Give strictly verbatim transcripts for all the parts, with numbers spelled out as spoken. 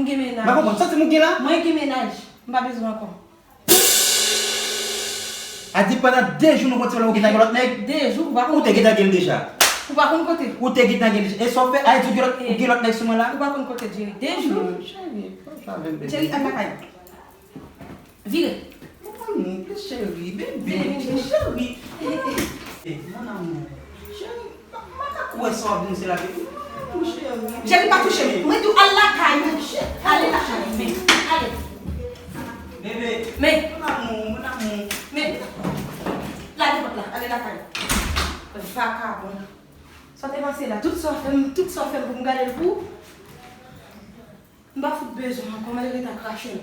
Gen mennaj. M pa konprann. Santi m ou gen la? Mwen gen mennaj. M pa bezwen ankò. A di pandan de jou nou konn ti pale ou gentan gen lòt nèg? De jou, ou pa konn kote. Ou te gentan gen l deja. Ou pa konn kote. Ou te gentan gen l deja. E sa w fè? A di ou gen lòt, ou gen lòt nèg sou mwen la? Ou pa konn kote, Jerry. De jou. Cheri, pa jwe avè m, bebe. Jerry, al lakay. Vire. Mon amour, cheri, bebe, cheri. Eh, mon amour, cheri, m pa ka kwè sa w ap di m se la, bebe. Mon amour, cheri. Jerry, pa touche m. Mwen di w al lakay ou. Ale lakay ou. Men, ale. Bebe. Men. Mon amour, mon amour. Men. Lage pòt la. Ale lakay ou. Vakabon. Sa w te panse la? Tout sa w fè m, tout sa w fè m pou m gade l pou ou? M pa fout bezwen ankò, m al ret ak Rachel.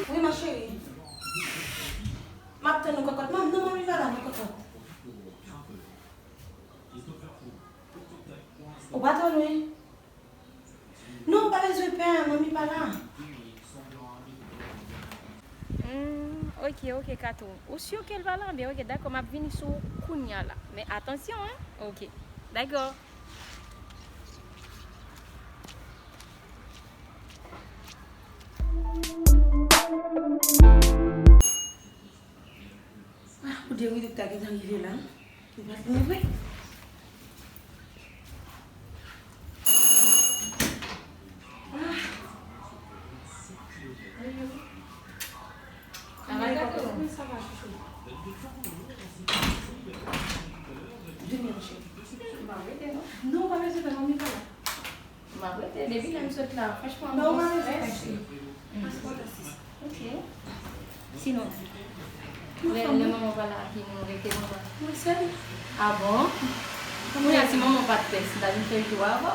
Wi, ma chérie. M ap tann ou, kòkòt. Manmi, non, manmi pa la, non, kòkòt. Ou pa twò lwen. Non, pa bezwen pè, manmi pa la. Hmm, ok, ok, Kato. Ou si ke l pa la? Byen, ok, dakò, m ap vini sou ou kounya la. Men atansyon, en. Ok, dakò. Ah, ou de rido ki ta gentan rive la. Ou pa t lwen vre. Ah. Sa va, Kato? Wi, sa va, chouchou. Vini, mon cheri. M pa rete, non. Non, ou pa bezwen pè, manmi pa la. M ap rete, depi lè m sot la, franchman, m gon strès. Paspò ta sis. Ok. Sinon, lè, lè manman pa la, ki nou rete, manman? Mwen sèl. Ah bon? Kounye a, si manman pa t pès, m ta vin fè jou avè w.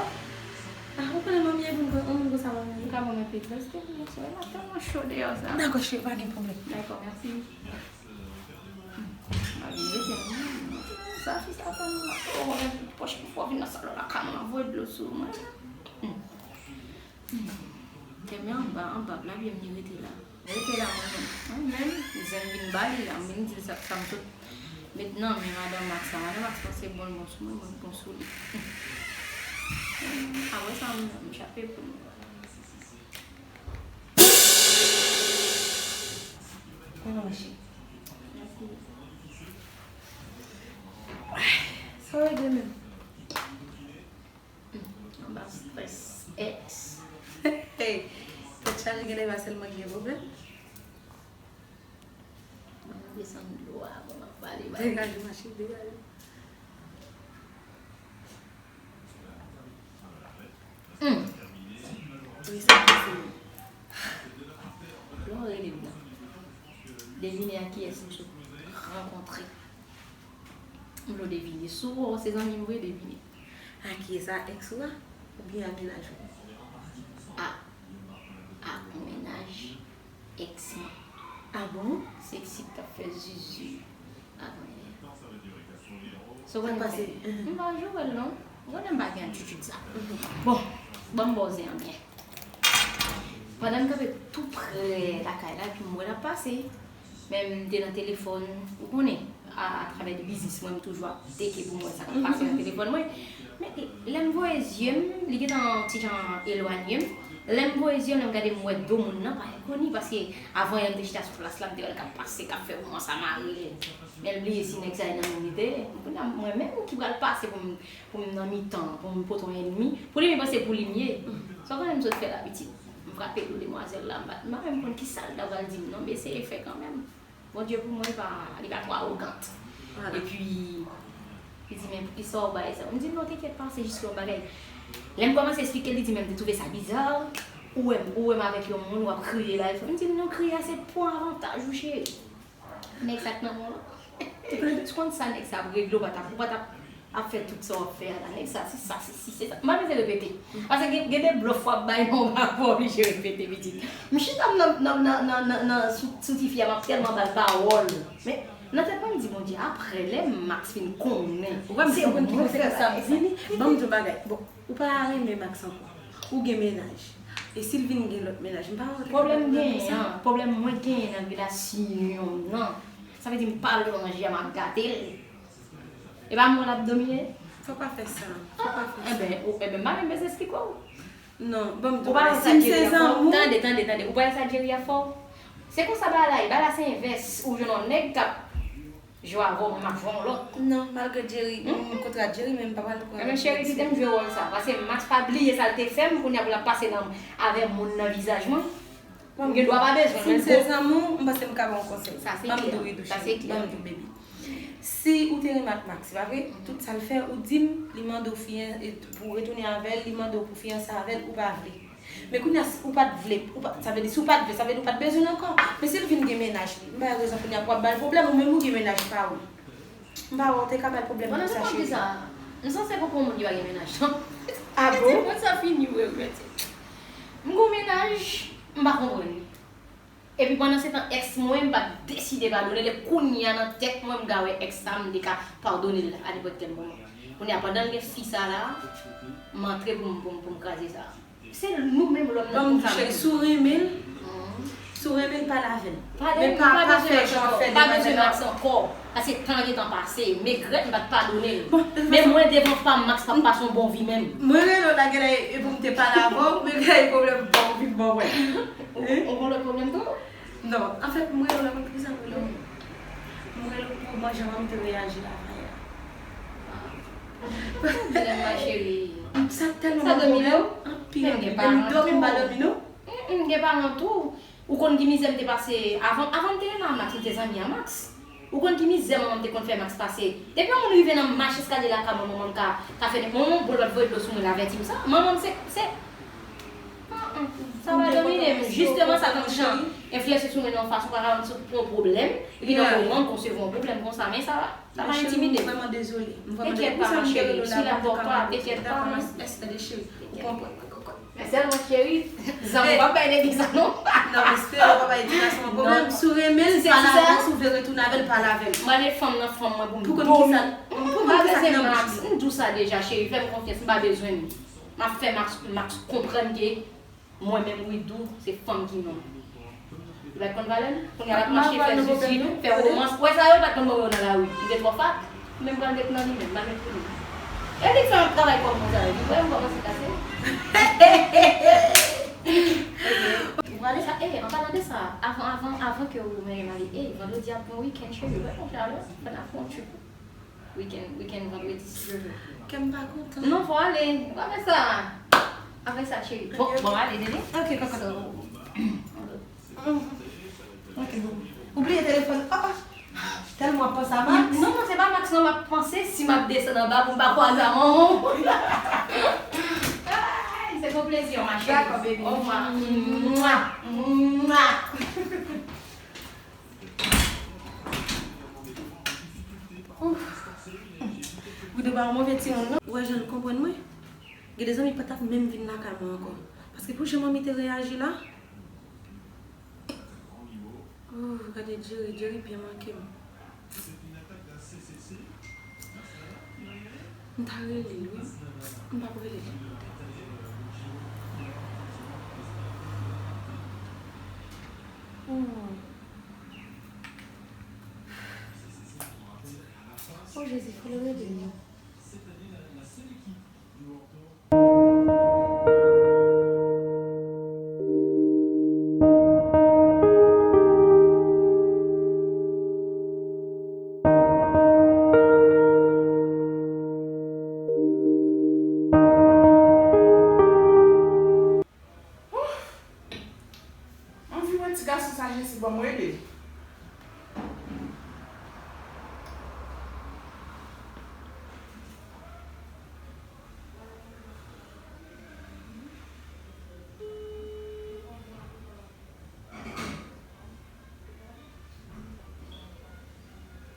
Ah, ou konnen manmi e moun kon, yon moun konsa manmi ye. Ou ka ban mwen plis, paske m sou la tèlman cho deyò sa. Dakò, cheri, pa gen pwoblèm. Dakò, mèsi. M ap vin rete, non. Sa, fi sa, fè m, oh, pwòch pou fò vin nan salon lakay mwen, voye dlo sou mwen. Hmm. Hmm. Kè m anba, anba, la byen m rete la. Rete la, mwen menm. Mwen menm, zen vin ba li la, m vin di l sa, sa m sot met nan men madan Max la. Madan Max panse bon l bon sou mwen, mwen bon sou li. Hmm. Apre sa, m, m chape pou m. Mwen mache. Sa w regle menm? Anba strès, ex. Hey, tèt chaje genlè pa sèlman ki gen pwoblèm. Mwen desann dlo a avan m ap pale ba li. Degaje, ma chérie, degaje. Hmm. Wi, sa pase. Lè w rele m nan, devine ak kiyès m sot rankontre. M vle w devine. Si w wè w se zanmi m vre, devine. Ak kiyès? A ex ou a? Oubyen ak mennaj ou? A, ak mennaj ex mwen. Ah bon? Se ti k t ap fè zuzu avan yè. Sa w konnen pase? M pa jwe wòl non. Ou konnen m pa gen atitid sa. Bon, ban m ba w zen an byen. Pandan m kanpe tou prè lakay la, epi m wè l ap pase. Men m te nan telefòn, ou konnen, a, atravè de biznis mwen, m toujou ap teke pou m wè sa k ap pase nan telefòn mwen. Men lè m voye zye m, li gentan yon ti jan elwanye m. Lè m voye zye m, lè m gade m wè do moun nan pa enkoni, paske avan yè m te chita sou plas la, m te wè l k ap pase, k ap fè womans a mare l. Men l bliye si nèg sa e nan men m li te ye. Kounye a, mwen menm ki pral pase pou m, pou m nan mitan, pou m pote yon ènmi, pou li menm panse pou li m ye. Sa w konnen m sot fè la, pitit? M frape do demwazèl la, m pa, m pa menm konn kisa l ta pral di m non, m eseye fè kanmenm. Bondye pou mwen, li pa, li pa twò awogant. Epi, li di, "Men poukisa w bay sa?" M di, "Non, tenkèt pa, se jis yon bagay." Lè m kòmanse esplike l, li di, "Men m te twouve sa biza. Ou wè m, ou wè m avèk yon moun, w ap kriye la." M di, "Non, kriye a se pou avantaj ou, cheri." Nèg sa k nan men w lan. Ou konn sa nèg sa ap regle, ou pa t ap, ou pa t ap ap fè tout sa w ap fè a la, nèg sa, se sa, se si, se sa. M pa bezwen repete. Paske gen, gen de blòf w ap bay, men w pa, w pa oblije repete, pitit. M chita m nan, nan, nan, nan, nan, nan, sou, sou tifi a, m ap tèlman ba l pawòl. Men, Nan tèt mwen, m di Bondye, apre lè Max fin konnen, ou pa se konprann ki mwen fè konsèkans sa ap vini. Ban m di yon bagay. Bon, ou pa renmen Max ankò. Ou gen mennaj. E si l vin gen lòt mennaj, m pa wè w te kapab renmen sa. Pwoblèm genyen an, pwoblèm mwen genyen nan relasyon m nan, sa vle di m pa lwe manje a, m ap gate l. E pa mwen l ap domine? Fò pa fè sa. Fò pa fè sa. Enben, ou, enben, m pa menm bezwen esplike w. Non, ban m di w bagay. Si m se zanmi w. Tande, tande, tande. Ou pa wè sa Jerry ap fè w? Se konsa bagay la ye. Bagay la se envès. Ou jwenn yon nèg k ap jwe avè w, mwen m ap jwe yon lòt. Non, malgre Jerry, m kontra Jerry, men m pa pral pran. Enben, cheri, kite m jwe wòl sa. Paske Max pa bliye sa l te fè m, kounye a pou l ap pase nan, avè moun nan vizaj mwen. M gen dwa pa bezwen l, men l bon. Si m se zanmi w, m panse m ka ba w konsèy. Sa se klè. Ban m di w wi, Douchè. Sa se klè. Ban m di w, baby. Si ou te renmen ak Max, se pa vre? Tout sa l fè, ou di m, li mande w fiyan-, pou w retounen avè l, li mande w pou fiyanse avè l, ou pa vle. Men kounye a, si ou pa t vle, ou pa, sa vle di, si ou pa t vle, sa vle di ou pa t bezwen l ankò. Men si l vin gen mennaj li, m pa wè rezon kounye a pou w ap ba l pwoblèm, ou menm ou gen mennaj pa ou. M pa wè w te ka ba l pwoblèm pou sa, cheri. Pandan se konn ki sa, m sanse poko moun ki pa gen mennaj, non. Ah bon? Mwen sa fini, wi, wi. M gen yon mennaj, m pa konprann li. Epi pandan se tan, èks mwen, m pa t deside padone l. E kounye a, nan tèt mwen, m ka wè èks sa, m te ka padone l a nenpòt kèl moman. Kounye a, pandan l gen fi sa la, m antre pou m, pou m, pou m kraze sa. Se nou menm lòm nan konsa menm. Ban m di w, cheri, si w renmen l, si w renmen l, pale avè l. Men pa, pa fè jan w fè demwazèl la. M pa bezwen Max ankò. Paske tan an gentan pase. M regrèt m pa t padone l. Men mwen devan fanm, Max p ap pase yon bon vi menm. Mwen rele w la genlè e pou m te pale avè w, men genlè e pwoblèm pa w vin ban mwen. Ou, ou gon lòt pwoblèm tou? Non, anfèt, m rele w la, konn poukisa m rele w? M rele w pou manje jan m te reyaji la avè a. Pwoblèm, ma chérie. Sa tèlman ban m pwoblèm, anpil, anpil. Depi m dòmi, m pa dòmi, non. M gen paran tou. Ou konn ki mizè m te pase avan, avan m te renmen a Max, m te zanmi a Max. Ou konn ki mizè manman m te konn fè Max pase. Depi yon moun rive nan mach eskalye lakay mwen, manman m ka, ka fè de, manman m bon lòt voye dlo sou mwen, l avèti m sa. Manman m se, se, sa pa domine m. Jisteman, sa t ap jan enfliyanse sou mwen nan yon fason pa ka rann sou pou yon pwoblèm. Epi nan moman m konsevwa yon pwoblèm konsa, men sa va. Sa pa entimide. M vrèman dezole. M vrèman dezole. T'inquiète pas, ma chérie, je suis là pour toi, t'inquiète pas, hein. Mèsi, tande, cheri. Ou konprann mwen, kokot. Men sèlman, cheri, zanmi w p ap bay nèg sa, non. Non, m espere w p ap bay ti gason an pwoblèm. Si w renmen l, pale avè l. Si w vle retounen avè l, pale avè l. M ale fanm nan fanm mwen pou m domine. Pou konn kisa, pou konn kisa ki nan bouch li. M di w sa deja, cheri, fè m konfyans, m pa bezwen l. M ap fè Max, Max konprann ke mwen menm, Widou, se fanm ki nonm. Li pa t konn valè l. Kounye a l ap mache, fè zizi, fè womans. Ou wè sa yo pa t konn mande yo nan lari. Li te twò fat. Men m pral met nan li menm, m pral met pou li. E li fè yon travay kòm mwen sa yo. Li wè m kòmanse kase. Ou prale sa, e, an palan de sa, avan, avan, avan ke ou menm ale, e, vandredi ap gen yon wikenn, cheri, wè, mon chalè, fò n ap fè yon trip. Wikenn, wikenn vandredi, si Dye vle. Kè m pa kontan. Non, fò ale. Ou pa fè sa. Pa fè sa, cheri. Bon, bon, ale, bebe. Ok, kòkòt. Ok, bon. Ou bliye telefòn. Oh, oh. Tèlman w ap panse a Max. Non, non, se pa Max, non, m ap panse si m ap desann anba pou m pa kwaze a manman w. Ay, se yon plezi, ma chérie. Dakò, bebe. Au revoir. Mwa, mwa. Ouf. Widou pa yon move timoun, non. Ou wè jan l konprann mwen? Gen de zanmi pa t ap menm vin lakay mwen ankò. Paske pou jan manmi te reyaji la. Ouf, gade Jerry, Jerry byen manke m. M ta rele l, wi. M p ap rele l. Oh. Oh, Jezi, fò l rele m. Anvi wè ti gason sa Jezi ban m rele l.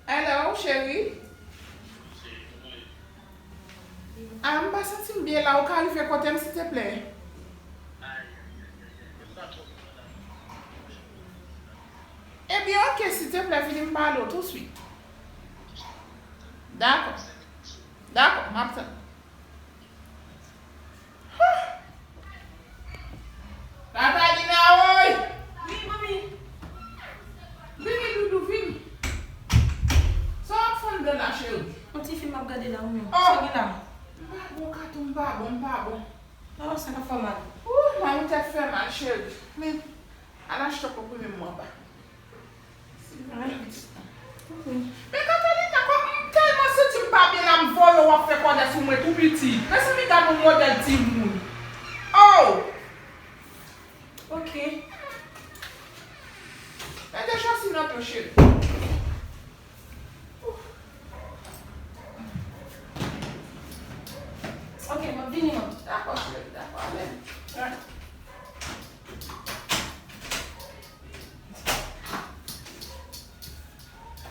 Hello, cheri. Ah, m pa santi m byen la, ou ka rive kote m, silteplè? Ebyen, oke, silteplè, vini m pale w touswit. Dakò. Dakò, m ap tann. Huh! Catalina, woy! Wi, manmi. Vini, doudou, vini. Sa w ap fè anndan la, cheri? Yon ti fim m ap gade la, wi. Oh! Sa gen la? M pa bon, Katou, m pa bon, m pa bon. Oh, sa ka fè w mal? Ooh, manmi, tèt fè mal, cheri. Men, al achte konprime m anba. Men Catalina, kòman m tèlman santi m pa byen la, m vole w ap fè kòlè sou mwen tou piti. Mezanmi, gad yon modèl timoun. Oh! Ok. Mete chòsi nan pye w, cheri. Ok, m ap vini, manmi. Dakò, cheri, dakò, ale.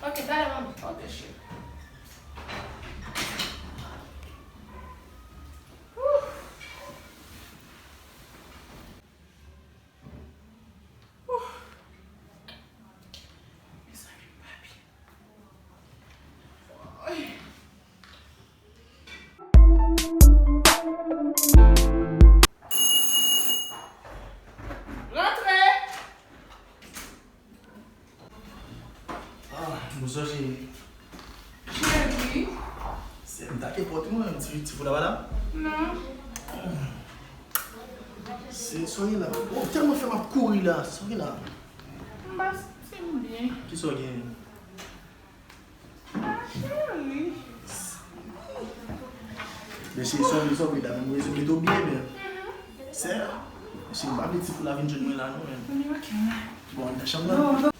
Ok, talè, manmi. Ok, cheri. Rantre! Ah, nou sonje. Cheri. Se m take pòt mwen, ti, ti fout la pa la? Non. Se, sa w gen la? Oh, tèlman fè m ap kouri la. Sa w gen la? M pa santi m byen. Kisa w gen? Ah, cheri. Men se sa w gen, sa w gen la, men mwen mete w byen, men. Sè, se m pa vle ti fout la vin jwenn mwen la, non, men. Bon, ann nan chanm nan.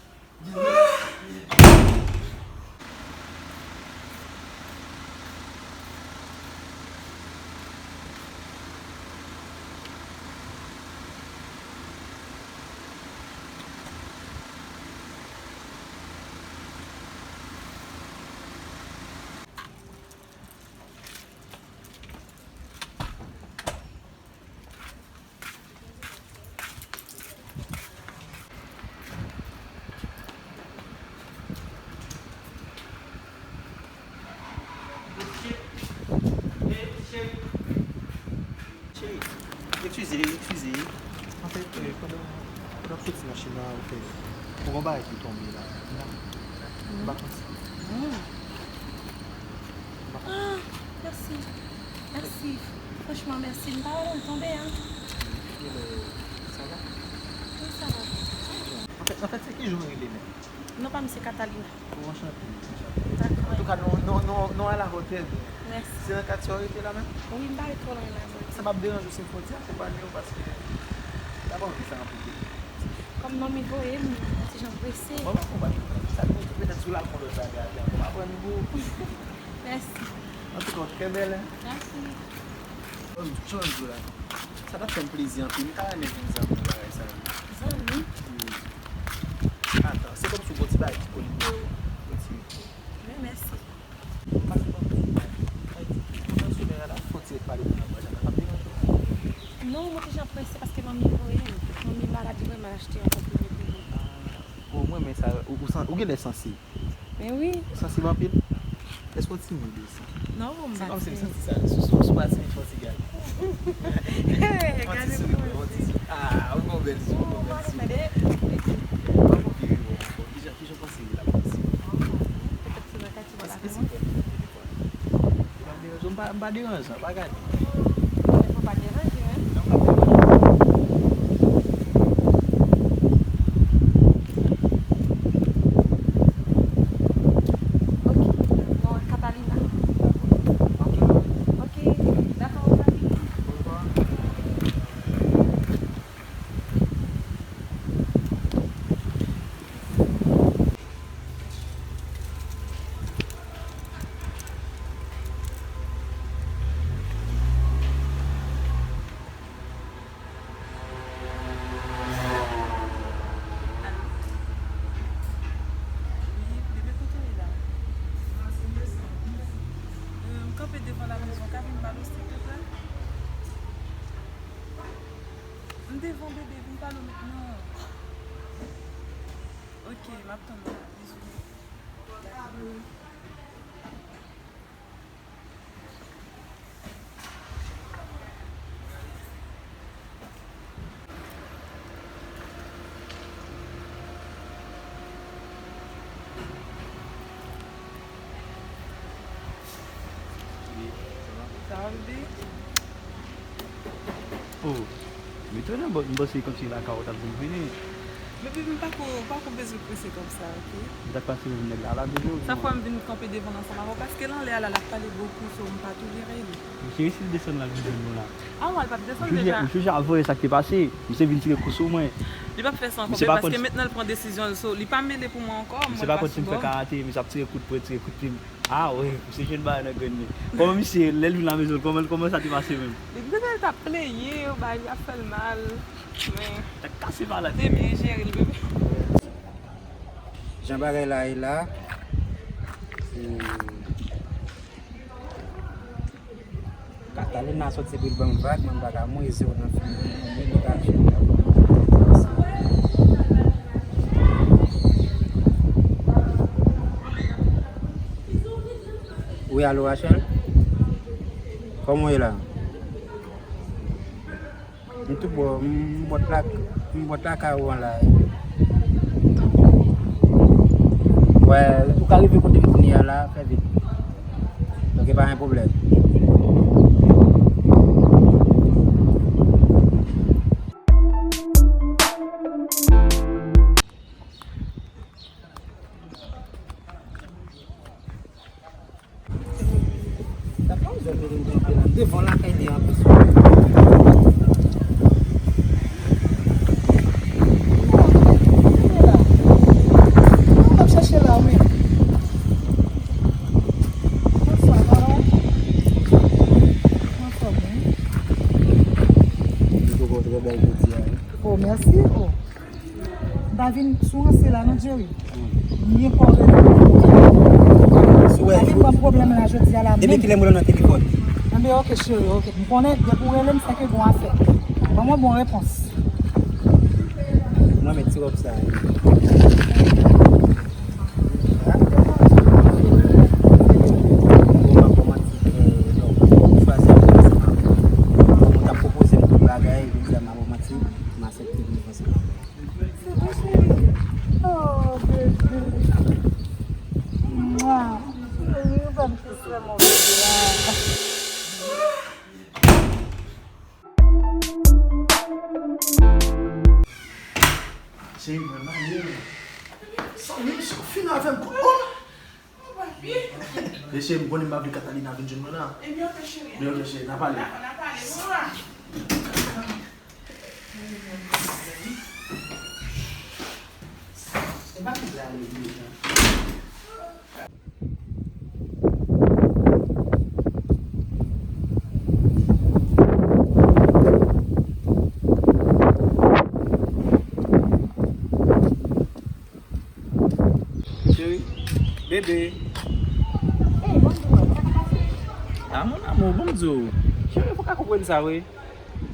Cheri, eskize, eskize. Anfèt, eh, pandan, pandan w soti machin nan, ou fè yon bagay ki tonbe la. Ou pa konn si. Ah, mèsi. Mèsi. Franchman, mèsi. M pa wè l tonbe a. Sa va? Wi, sa va. Anfèt, anfèt, se ki jan w rele menm? Non pa m se Catalina. Bon, anchante, anchante. Dakò. Antouka, nou, nou, nou, nou a la hotèl. Mèsi. Se nan katye w rete la menm? Wi, m pa ret twò lwen la, mwen. Sa m ap deranje w sou fwontyè, akonpanye w paske m pa anvi sa anpil. Kòm manmi voye m, m ti jan prese. Bon, m akonpanye w. Sa k montre petèt sou la fon lòt bagay ankò. M aprann gou. Mèsi. Antouka, w trè bèl, hein? Mèsi. Jan w jwe la. Sa t ap fè m plezi anpil. M ta renmen vin zanmi w bagay sa yo. Zanmi? Wi. Atan, se kòmsi w gon ti bagay ki kole pou ou. Yon ti. Men mèsi. Pase nan yon ti bagay. Nan semèn la, fè yon ti pale pou mwen, jan sa p ap deranje w. Non, mwen te jan prese paske manmi voye m. Manmi malad, li voye m al achte yon konprime pou li. Ah, bon, mwen renmen sa. Ou, ou san-, ou genlè sansib. Men wi. Ou sansib anpil? Èske w timid osi? Non, m pa timid. Se kòmsi m santi sa. Sou, sou, sou pa timid, fò ti gade. Fò ti souri, fò ti souri. Ah, ou gon bèl souri, gon bèl souri. Mwen konn vire bò ankò. Kijan, kijan w panse ye la, panse? Petèt se nan katye w la. Èske se pou mwen telefòn? Ou pa deranjan, m pa, m pa deranjan, pa gade. Fò pa deranje, men. Non, m pa deranjan. Ok. Bon, Catalina. Ok. Ok. Dakò, Catalina. Alo? Wi, bebe, kote w ye la? Euh, m kanpe devan la mezon, w ka vin ba nou, silvouplè? M devan, bebe, vin pale w mentnan. Ok, m ap tann ou la. Bizou. Oh, m etone, m panse kòmsi lakay ou t ap vin vini. Bebe, m pa ko, pa ko bezwen prese kòmsa, oke? M t ap pase wè nèg la la toujou. Sa fè m vin kanpe devan l ansanm avè w, paske l anlè a la, l ap pale bokou, so m pa tou vle rele. Cheri, si l desann la, l vin jwenn nou la. Ah, w al p ap desann deja. M toujou ap voye sa k te pase. Misye vin tire kou sou mwen. Li p ap fè sa ankò, paske mentnan l pran desizyon l, so li pa mele pou mwen ankò. Misye pa konn si m fè karate, misye ap tire kout pwen, tire kout plim. Ah wi, misye jwenn bagay nan grenn li. Kòman misye, lè l vin la mezon, kòman, kòman sa te pase menm? Li t ap plenyen, yo bay, ap fè l mal. Men, t ap kase malad. Te byen jere l, bebe. Jan bagay la ye la, e, Katalina soti pou l ban m vag, mwen m pa ka mwen zero nan fim nan, mwen li pa jwe la. Wi, alo, Rachel? Kòman w ye la? M tou bò, m bòt la, m bòt lakay ou an la. Wè, ou ka rive kote m kounye a la, fè vit. Ok, pa gen pwoblèm. Devan lakay li an plis. Mwen ap chache la, wi. Anfòm, wi. Li poko trè bèl jodi a, wi. Oh, mèsi. Oh. M pa vin sou ranse la non, Jerry. M byen kòrèk. M pa vin ban m pwoblèm la jodi a la menm. Depi kilè m wè w nan telefòn? Enben, ok, cheri, ok. M konnen, depi w rele m, se ke gon afè. Ban mwen bon repons. Mwen met ti wòb sa. Bon, m ap ba w manti, eh, non, m chwazi ap viv ansanm avè w. Bon, ou t ap pwopoze m tout bagay, jodi a m ap ba w manti, m aksepte viv ansanm avè w. Se vre, cheri. Oh, bebe. Mwa. Cheri, ou fè m plis renmen w, bebe a. Cheri, mwen malere. Sa menm si w fin avè m, oh! Mesye, m konnen m pa vle Catalina vin jwenn mwen la. Ebyen, ok, cheri. Men ok, cheri, n a pale. Dakò, n a pale. Mwa. Cheri, bebe. Ey, bonjou, sa k ap pase? Ah, mon amour, ban m di w. Cheri, ou pa ka konprann sa, wi.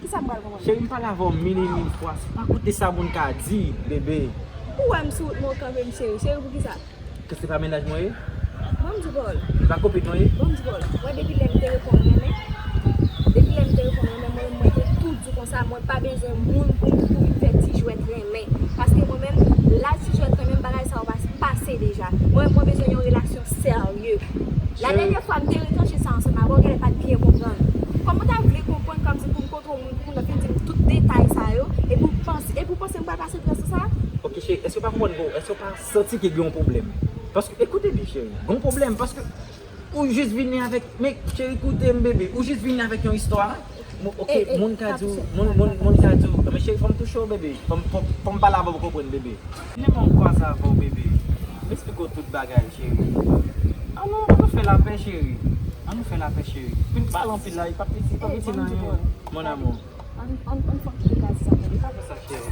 Kisa m pral konprann? Cheri, m pale avè w mil e mil fwa. Se pa koute sa moun ka di, bebe. Ou wè m sou wout mwen, w kanpe m, cheri. Cheri, poukisa? Ke se pa mennaj mwen ye? Ban m di w pawòl. Li pa kopin mwen ye? Ban m di w pawòl. Mwen, depi lè m te reponn renmen, depi lè m te reponn renmen, mwen, mwen te tou di w konsa, mwen pa bezwen moun pou, pou vin fè ti jwèt renmen. Paske mwen menm, laj ti jwèt renmen, bagay sa yo pa pase deja. Mwen, mwen bezwen yon relasyon serye. La dènyè fwa, m te retranche sa ansanm avè w, genlè pa t byen konprann. Kòman w ta vle konprann kòmsi pou m kontre yon moun, pou moun nan fin di m tout detay sa yo, epi w panse, epi w panse m pral pase trans sa? Ok, cheri, èske w pa konprann, èske w pa santi ke gen yon pwoblèm? Paske, ekoute byen, cheri, gen yon pwoblèm, paske ou jis vini avèk, men, cheri, koute m, bebe, ou jis vini avèk yon istwa. Mo-, ok, moun ka di w, moun, moun, moun ka di w, men cheri, fò m touche w, bebe. Fò m, fò m, fò m pale avè w pou w konprann, bebe. Men mwen kwaze avè w, bebe. M eksplike w tout bagay, cheri. Ann nou, ann nou fè lapè, cheri. Ann nou fè lapè, cheri. Fin pale anpil la, li p ap itil, li p ap itil anyen. Mon amour. Ann, ann, ann fè kite kaz sa, tande, pa fè sa, cheri.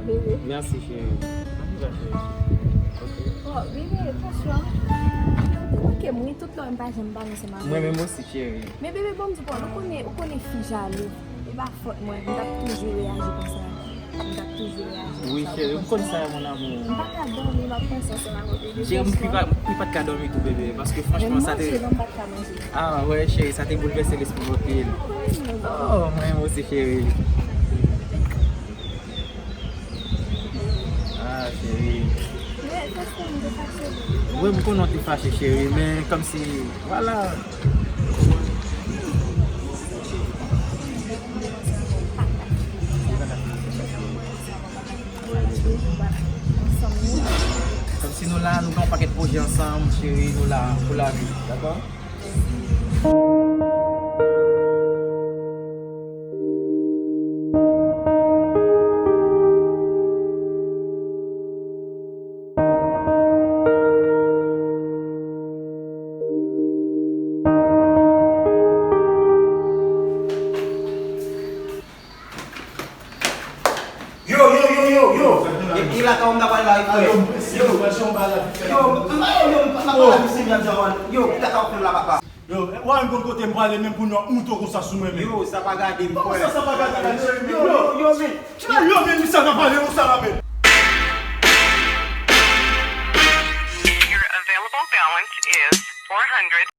Bebe. Mèsi, cheri. Ann nou fè, cheri. Ok. Oh, bebe, tansyon. Ou manke m, wi, tout lè w wè m pa janm pale ansanm avè w. Mwen menm osi, cheri. Men bebe, ban m di w, ou konnen, ou konnen fi jalou. E pa fòt mwen, m t ap toujou reyaji konsa. M t ap toujou reyaji konsa. Wi, cheri, m konn sa, mon amour. M pa ka dòmi, m ap panse ansanm avè w, bebe. Cheri, m pi pa, m pi pa t ka dòmi tou, bebe, paske franchman, sa te... Menm manje, non, m pa t ka manje. Ah, wè, cheri, sa te boulvèse lespri m anpil. Oh, mwen osi, cheri. Ah, cheri. Men, fò Wi, m konnen w te fache, cheri, men kòmsi, vwala. Kòmsi nou la, nou gen yon pakèt pwojè ansanm, cheri, nou la pou lavi, dakò? Yo, yo, yo, yo, yo. Epi la ka w m ta pale la, frè. Yo, yo, yo, m pa pale avèk Sylvia Jawan. Yo, ki ta ka w fè m la, papa? Yo, w a menm konn kote m prale, menm pou nou ap moute konsa sou mwen, men. Yo, sa pa gade m, frè. Kòman sa, sa pa gade la, cheri, men? Yo, yo, yo, men. Yo, men, sa ka pale, yo, sa la, men. Your available balance is four hundred.